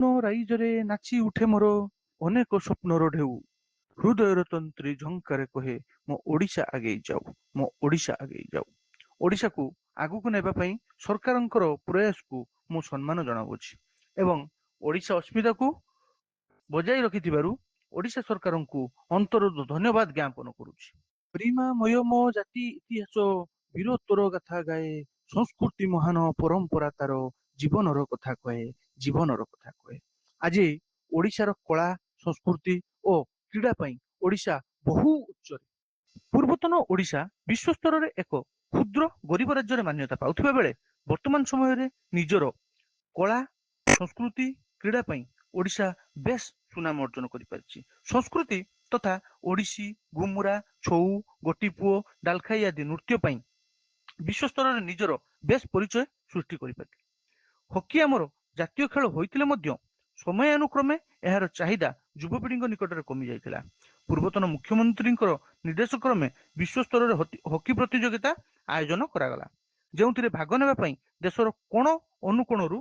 ରାଇଜରେ ନାଚି ଉଠେ ମୋର ଅନେକ ସ୍ୱପ୍ନର ଢେଉ, ହୃଦୟର ତନ୍ତ୍ରୀ ଝଙ୍କାରେ କହେ ମୋ ଓଡ଼ିଶା ଆଗେଇ ଯାଉ, ମୋ ଓଡ଼ିଶା ଆଗେଇ ଯାଉ। ଓଡ଼ିଶାକୁ ଆଗକୁ ନେବା ପାଇଁ ସରକାରଙ୍କର ପ୍ରୟାସକୁ ମୁଁ ସମ୍ମାନ ଜଣାଉଅଛି ଏବଂ ଓଡ଼ିଶା ଅସ୍ମିତାକୁ ବଜାଇ ରଖିଥିବାରୁ ଓଡ଼ିଶା ସରକାରଙ୍କୁ ଅନ୍ତରରୁ ଧନ୍ୟବାଦ ଜ୍ଞାପନ କରୁଛି। ଗରିମାମୟ ମୋ ଜାତି ଇତିହାସ ବୀରତ୍ୱର ଗାଥା ଗାଏ, ସଂସ୍କୃତି ମହାନ ପରମ୍ପରା ତାର ଜୀବନର କଥା କହେ, ଜୀବନର କଥା କହେ। ଆଜି ଓଡ଼ିଶାର କଳା, ସଂସ୍କୃତି ଓ କ୍ରୀଡ଼ା ପାଇଁ ଓଡ଼ିଶା ବହୁ ଉଚ୍ଚରେ। ପୂର୍ବତନ ଓଡ଼ିଶା ବିଶ୍ୱସ୍ତରରେ ଏକ କ୍ଷୁଦ୍ର ଗରିବ ରାଜ୍ୟରେ ମାନ୍ୟତା ପାଉଥିବା ବେଳେ ବର୍ତ୍ତମାନ ସମୟରେ ନିଜର କଳା, ସଂସ୍କୃତି, କ୍ରୀଡ଼ା ପାଇଁ ଓଡ଼ିଶା ବେଶ ସୁନାମ ଅର୍ଜନ କରିପାରିଛି। ସଂସ୍କୃତି ତଥା ଓଡ଼ିଶୀ, ଘୁମୁରା, ଛଉ, ଗୋଟିପୁଅ, ଡାଲଖାଇ ଆଦି ନୃତ୍ୟ ପାଇଁ ବିଶ୍ୱସ୍ତରରେ ନିଜର ବେଶ ପରିଚୟ ସୃଷ୍ଟି କରିପାରିଛି। ହକି ଆମର ଜାତୀୟ ଖେଳ ହୋଇଥିଲେ ମଧ୍ୟ ସମୟାନୁକ୍ରମେ ଏହାର ଚାହିଦା ଯୁବପିଢ଼ିଙ୍କ ନିକଟରେ କମି ଯାଇଥିଲା। ପୂର୍ବତନ ମୁଖ୍ୟମନ୍ତ୍ରୀଙ୍କର ନିର୍ଦ୍ଦେଶ କ୍ରମେ ବିଶ୍ୱସ୍ତରରେ ହକି ପ୍ରତିଯୋଗିତା ଆୟୋଜନ କରାଗଲା, ଯେଉଁଥିରେ ଭାଗ ନେବା ପାଇଁ ଦେଶର କୋଣ ଅନୁକୋଣରୁ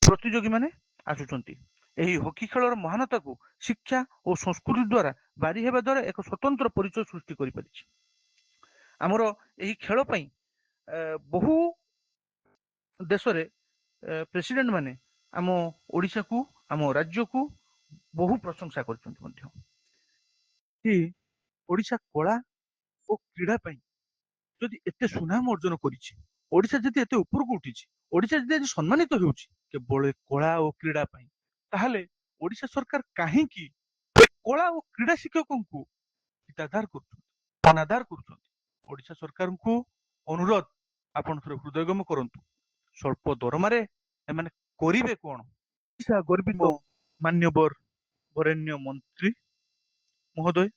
ପ୍ରତିଯୋଗୀମାନେ ଆସୁଛନ୍ତି। ଏହି ହକି ଖେଳର ମହାନତାକୁ ଶିକ୍ଷା ଓ ସଂସ୍କୃତି ଦ୍ୱାରା ବାରି ହେବା ଦ୍ୱାରା ଏକ ସ୍ୱତନ୍ତ୍ର ପରିଚୟ ସୃଷ୍ଟି କରିପାରିଛି। ଆମର ଏହି ଖେଳ ପାଇଁ ବହୁ ଦେଶରେ ପ୍ରେସିଡେଣ୍ଟ ମାନେ ଆମ ଓଡ଼ିଶାକୁ, ଆମ ରାଜ୍ୟକୁ ବହୁ ପ୍ରଶଂସା କରିଛନ୍ତି ମଧ୍ୟ। କି ଓଡ଼ିଶା କଳା ଓ କ୍ରୀଡ଼ା ପାଇଁ ଯଦି ଏତେ ସୁନାମ ଅର୍ଜନ କରିଛି, ଓଡ଼ିଶା ଯଦି ଏତେ ଉପରକୁ ଉଠିଛି, ଓଡ଼ିଶା ଯଦି ଆଜି ସମ୍ମାନିତ ହେଉଛି କେବଳ କଳା ଓ କ୍ରୀଡ଼ା ପାଇଁ, ତାହେଲେ ଓଡ଼ିଶା ସରକାର କାହିଁକି କଳା ଓ କ୍ରୀଡ଼ା ଶିକ୍ଷକଙ୍କୁ ହିତାଧାର କରୁଛନ୍ତି, ଅନାଧାର କରୁଛନ୍ତି? ଓଡ଼ିଶା ସରକାରଙ୍କୁ ଅନୁରୋଧ, ଆପଣ ଥରେ ହୃଦୟଙ୍ଗମ କରନ୍ତୁ, ସ୍ୱଳ୍ପ ଦରମାରେ ଏମାନେ କରିବେ କଣ? ଓଡ଼ିଶା ଗର୍ବିତ ମାନ୍ୟବର ବରେଣ୍ୟ ମନ୍ତ୍ରୀ ମହୋଦୟ,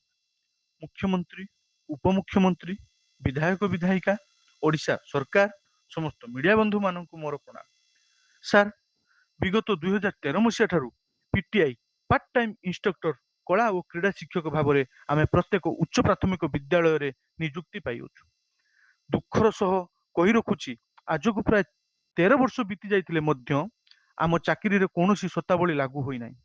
ମୁଖ୍ୟମନ୍ତ୍ରୀ, ଉପମୁଖ୍ୟମନ୍ତ୍ରୀ, ବିଧାୟକ ବିଧାୟିକା, ଓଡ଼ିଶା ସରକାର, ସମସ୍ତ ମିଡ଼ିଆ ବନ୍ଧୁମାନଙ୍କୁ ମୋର ପ୍ରଣାମ। ସାର୍, ବିଗତ 2013 ମସିହା ଠାରୁ ପିଟିଆଇ ପାର୍ଟ ଟାଇମ୍ ଇନଷ୍ଟ୍ରକ୍ଟର କଳା ଓ କ୍ରୀଡ଼ା ଶିକ୍ଷକ ଭାବରେ ଆମେ ପ୍ରତ୍ୟେକ ଉଚ୍ଚ ପ୍ରାଥମିକ ବିଦ୍ୟାଳୟରେ ନିଯୁକ୍ତି ପାଇଅଛୁ। ଦୁଃଖର ସହ କହି ରଖୁଛି, ଆଜକୁ ପ୍ରାୟ 13 ବର୍ଷ ବିତି ଯାଇଥିଲେ ମଧ୍ୟ ଆମ ଚାକିରିରେ କୌଣସି ସର୍ତ୍ତାବଳୀ ଲାଗୁ ହୋଇନାହିଁ।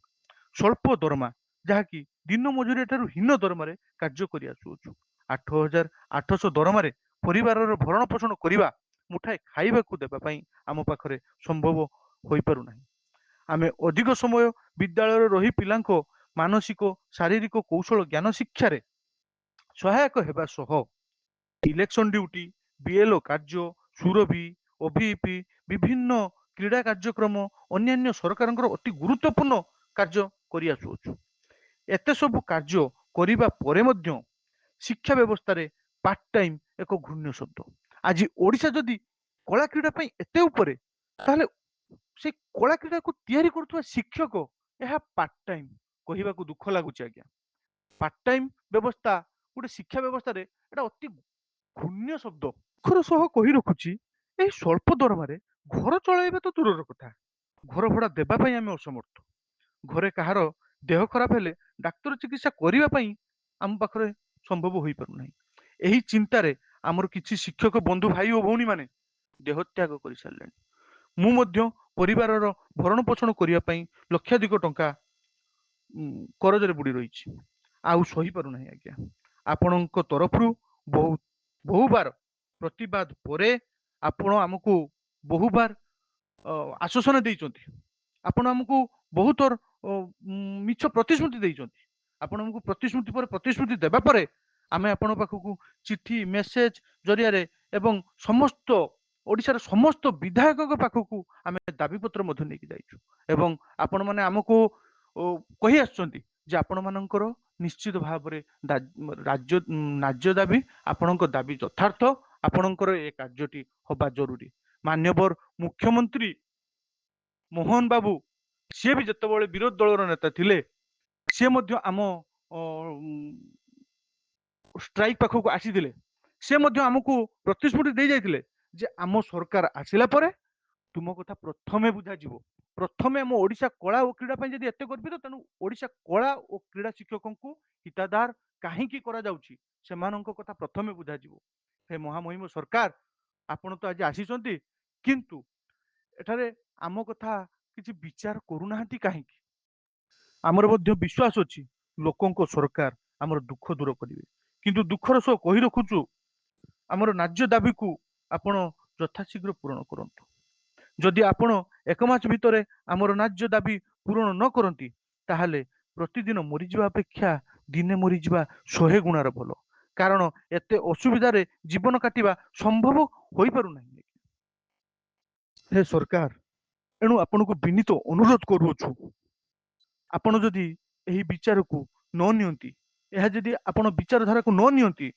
ସ୍ୱଳ୍ପ ଦରମା, ଯାହାକି ଦିନ ମଜୁରିଆ ଠାରୁ ହୀନ ଦରମାରେ କାର୍ଯ୍ୟ କରି ଆସୁଅଛୁ। 8800 ଦରମାରେ ପରିବାରର ଭରଣ ପୋଷଣ କରିବା, ମୁଠାଏ ଖାଇବାକୁ ଦେବା ପାଇଁ ଆମ ପାଖରେ ସମ୍ଭବ ହୋଇପାରୁନାହିଁ। ଆମେ ଅଧିକ ସମୟ ବିଦ୍ୟାଳୟରେ ରହି ପିଲାଙ୍କ ମାନସିକ ଶାରୀରିକ କୌଶଳ ଜ୍ଞାନ ଶିକ୍ଷାରେ ସହାୟକ ହେବା ସହ ଇଲେକ୍ସନ ଡ୍ୟୁଟି, ବିଏଲଓ କାର୍ଯ୍ୟ, ସୁରଭି, ଓଭିଇପି, ବିଭିନ୍ନ କ୍ରୀଡ଼ା କାର୍ଯ୍ୟକ୍ରମ, ଅନ୍ୟାନ୍ୟ ସରକାରଙ୍କର ଅତି ଗୁରୁତ୍ୱପୂର୍ଣ୍ଣ କାର୍ଯ୍ୟ କରି ଆସୁଅଛୁ। ଏତେ ସବୁ କାର୍ଯ୍ୟ କରିବା ପରେ ମଧ୍ୟ ଶିକ୍ଷା ବ୍ୟବସ୍ଥାରେ ପାର୍ଟ ଟାଇମ୍ ଏକ ଘୃଣ୍ୟ ଶବ୍ଦ। ଆଜି ଓଡ଼ିଶା ଯଦି କଳା କ୍ରୀଡ଼ା ପାଇଁ ଏତେ ଉପରେ, ତାହେଲେ ସେ କଳା କ୍ରୀଡ଼ାକୁ ତିଆରି କରୁଥିବା ଶିକ୍ଷକ ଏହା ପାର୍ଟ ଟାଇମ୍ କହିବାକୁ ଦୁଃଖ ଲାଗୁଛି ଆଜ୍ଞା। ପାର୍ଟ ଟାଇମ୍ ବ୍ୟବସ୍ଥା ଗୋଟେ ଶିକ୍ଷା ବ୍ୟବସ୍ଥାରେ ଏଇଟା ଅତି ଘୃଣ୍ୟ ଶବ୍ଦ। ଦୁଃଖର ସହ କହି ରଖୁଛି, ଏହି ସ୍ୱଳ୍ପ ଦରମାରେ ଘର ଚଳାଇବା ତ ଦୂରର କଥା, ଘର ଭଡ଼ା ଦେବା ପାଇଁ ଆମେ ଅସମର୍ଥ। ଘରେ କାହାର ଦେହ ଖରାପ ହେଲେ ଡାକ୍ତର ଚିକିତ୍ସା କରିବା ପାଇଁ ଆମ ପାଖରେ ସମ୍ଭବ ହୋଇପାରୁନାହିଁ। ଏହି ଚିନ୍ତାରେ ଆମର କିଛି ଶିକ୍ଷକ ବନ୍ଧୁ ଭାଇ ଓ ଭଉଣୀମାନେ ଦେହତ୍ୟାଗ କରିସାରିଲେଣି। ମୁଁ ମଧ୍ୟ ପରିବାରର ଭରଣ ପୋଷଣ କରିବା ପାଇଁ ଲକ୍ଷାଧିକ ଟଙ୍କା କରଜରେ ବୁଡ଼ି ରହିଛି। ଆଉ ସହିପାରୁନାହିଁ ଆଜ୍ଞା। ଆପଣଙ୍କ ତରଫରୁ ବହୁତ ବହୁବାର ପ୍ରତିବାଦ ପରେ ଆପଣ ଆମକୁ ବହୁବାର ଆଶ୍ୱାସନା ଦେଇଛନ୍ତି, ଆପଣ ଆମକୁ ବହୁତ ମିଛ ପ୍ରତିଶ୍ରୁତି ଦେଇଛନ୍ତି। ଆପଣ ଆମକୁ ପ୍ରତିଶ୍ରୁତି ପରେ ପ୍ରତିଶ୍ରୁତି ଦେବା ପରେ ଆମେ ଆପଣଙ୍କ ପାଖକୁ ଚିଠି, ମେସେଜ ଜରିଆରେ ଏବଂ ସମସ୍ତ ଓଡ଼ିଶାର ସମସ୍ତ ବିଧାୟକଙ୍କ ପାଖକୁ ଆମେ ଦାବିପତ୍ର ମଧ୍ୟ ନେଇକି ଯାଇଛୁ ଏବଂ ଆପଣମାନେ ଆମକୁ କହି ଆସୁଛନ୍ତି ଯେ ଆପଣମାନଙ୍କର ନିଶ୍ଚିତ ଭାବରେ ରାଜ୍ୟ ନ୍ୟାଯ୍ୟ ଦାବି, ଆପଣଙ୍କ ଦାବି ଯଥାର୍ଥ, ଆପଣଙ୍କର ଏ କାର୍ଯ୍ୟଟି ହବା ଜରୁରୀ। ମାନ୍ୟବର ମୁଖ୍ୟମନ୍ତ୍ରୀ ମୋହନ ବାବୁ, ସିଏ ବି ଯେତେବେଳେ ବିରୋଧୀ ଦଳର ନେତା ଥିଲେ, ସିଏ ମଧ୍ୟ ଆମ ଷ୍ଟ୍ରାଇକ୍ ପାଖକୁ ଆସିଥିଲେ। ସେ ମଧ୍ୟ ଆମକୁ ପ୍ରତିଶ୍ରୁତି ଦେଇ ଯାଇଥିଲେ ଯେ ଆମ ସରକାର ଆସିଲା ପରେ ତୁମ କଥା ପ୍ରଥମେ ବୁଝାଯିବ। ପ୍ରଥମେ ଆମ ଓଡ଼ିଶା କଳା ଓ କ୍ରୀଡ଼ା ପାଇଁ ଯଦି ଏତେ ଗର୍ବିତ, ତେଣୁ ଓଡ଼ିଶା କଳା ଓ କ୍ରୀଡ଼ା ଶିକ୍ଷକଙ୍କୁ ହିତାଧାର କାହିଁକି କରାଯାଉଛି, ସେମାନଙ୍କ କଥା ପ୍ରଥମେ ବୁଝାଯିବ। ହେ ମହାମହିମ ସରକାର, ଆପଣ ତ ଆଜି ଆସିଛନ୍ତି, କିନ୍ତୁ ଏଠାରେ ଆମ କଥା କିଛି ବିଚାର କରୁନାହାନ୍ତି କାହିଁକି? ଆମର ମଧ୍ୟ ବିଶ୍ୱାସ ଅଛି ଲୋକଙ୍କ ସରକାର ଆମର ଦୁଃଖ ଦୂର କରିବେ। କିନ୍ତୁ ଦୁଃଖର ସହ କହି ରଖୁଛୁ, ଆମର ନ୍ୟାଯ୍ୟ ଦାବିକୁ ଆପଣ ଯଥାଶୀଘ୍ର ପୂରଣ କରନ୍ତୁ। ଯଦି ଆପଣ ଏକ ମାସ ଭିତରେ ଆମର ନ୍ୟାଯ୍ୟ ଦାବି ପୂରଣ ନ କରନ୍ତି, ତାହେଲେ ପ୍ରତିଦିନ ମରିଯିବା ଅପେକ୍ଷା ଦିନେ ମରିଯିବା 100 ଗୁଣାର ଭଲ। କାରଣ ଏତେ ଅସୁବିଧାରେ ଜୀବନ କାଟିବା ସମ୍ଭବ ହୋଇପାରୁନାହିଁ। ହେ ସରକାର, ଏଣୁ ଆପଣଙ୍କୁ ବିନୀତ ଅନୁରୋଧ କରୁଅଛୁ, ଆପଣ ଯଦି ଏହି ବିଚାରକୁ ନ ନିଅନ୍ତି, ଏହା ଯଦି ଆପଣ ବିଚାରଧାରାକୁ ନ ନିଅନ୍ତି,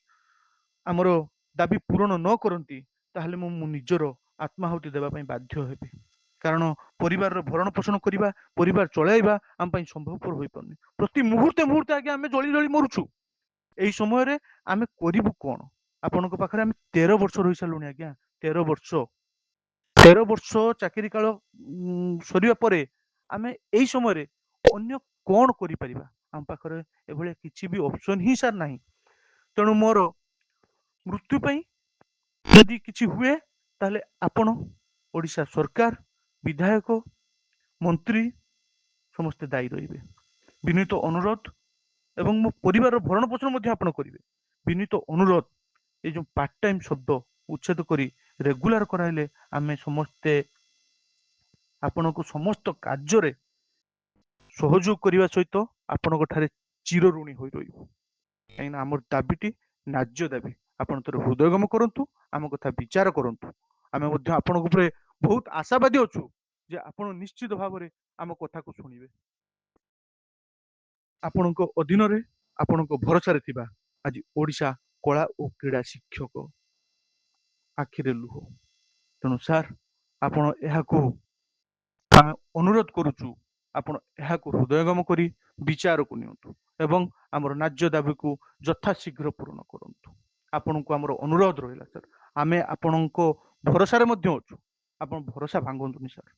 ଆମର ଦାବି ପୂରଣ ନ କରନ୍ତି, ତାହେଲେ ମୁଁ ନିଜର ଆତ୍ମାହୁତି ଦେବା ପାଇଁ ବାଧ୍ୟ ହେବି। କାରଣ ପରିବାରର ଭରଣ ପୋଷଣ କରିବା, ପରିବାର ଚଳାଇବା ଆମ ପାଇଁ ସମ୍ଭବପର ହୋଇପାରୁନି। ପ୍ରତି ମୁହୂର୍ତ୍ତେ ମୁହୂର୍ତ୍ତେ ଆଜ୍ଞା ଆମେ ଜଳି ଜଳି ମରୁଛୁ। ଏଇ ସମୟରେ ଆମେ କରିବୁ କଣ? ଆପଣଙ୍କ ପାଖରେ ଆମେ 13 ବର୍ଷ ରହି ସାରିଲୁଣି ଆଜ୍ଞା, 13 ବର୍ଷ। 13 ବର୍ଷ ଚାକିରି କାଳ ସରିବା ପରେ ଆମେ ଏଇ ସମୟରେ ଅନ୍ୟ କଣ କରିପାରିବା? ଆମ ପାଖରେ ଏଭଳିଆ କିଛି ବି ଅପସନ ହିଁ ସାର୍ ନାହିଁ। ତେଣୁ ମୋର ମୃତ୍ୟୁ ପାଇଁ ଯଦି କିଛି ହୁଏ, ତାହେଲେ ଆପଣ, ଓଡ଼ିଶା ସରକାର, ବିଧାୟକ, ମନ୍ତ୍ରୀ ସମସ୍ତେ ଦାୟୀ ରହିବେ। ବିନୀତ ଅନୁରୋଧ, ଏବଂ ମୋ ପରିବାରର ଭରଣ ପୋଷଣ ମଧ୍ୟ ଆପଣ କରିବେ। ବିନୀତ ଅନୁରୋଧ, ଏଇ ଯୋଉ ପାର୍ଟ ଟାଇମ ଶବ୍ଦ ଉଚ୍ଛେଦ କରି ରେଗୁଲାର କରାଇଲେ ଆମେ ସମସ୍ତେ ଆପଣଙ୍କୁ ସମସ୍ତ କାର୍ଯ୍ୟରେ ସହଯୋଗ କରିବା ସହିତ ଆପଣଙ୍କ ଠାରେ ଚିରଋଣୀ ହୋଇ ରହିବୁ। କାହିଁକିନା ଆମର ଦାବିଟି ନ୍ୟାଯ୍ୟ ଦାବି। ଆପଣ ଥରେ ହୃଦୟଙ୍ଗମ କରନ୍ତୁ, ଆମ କଥା ବିଚାର କରନ୍ତୁ। ଆମେ ମଧ୍ୟ ଆପଣଙ୍କ ଉପରେ ବହୁତ ଆଶାବାଦୀ ଅଛୁ ଯେ ଆପଣ ନିଶ୍ଚିତ ଭାବରେ ଆମ କଥାକୁ ଶୁଣିବେ। ଆପଣଙ୍କ ଅଧୀନରେ, ଆପଣଙ୍କ ଭରସାରେ ଥିବା ଆଜି ଓଡ଼ିଶା କଳା ଓ କ୍ରୀଡ଼ା ଶିକ୍ଷକ ଆଖିରେ ଲୁହ। ତେଣୁ ସାର୍, ଆପଣ ଏହାକୁ ଆମେ ଅନୁରୋଧ କରୁଛୁ, ଆପଣ ଏହାକୁ ହୃଦୟଙ୍ଗମ କରି ବିଚାରକୁ ନିଅନ୍ତୁ ଏବଂ ଆମର ନ୍ୟାଯ୍ୟ ଦାବିକୁ ଯଥାଶୀଘ୍ର ପୂରଣ କରନ୍ତୁ। ଆପଣଙ୍କୁ ଆମର ଅନୁରୋଧ ରହିଲା ସାର୍। ଆମେ ଆପଣଙ୍କ ଭରସାରେ ମଧ୍ୟ ଅଛୁ। ଆପଣ ଭରସା ଭାଙ୍ଗନ୍ତୁନି ସାର୍।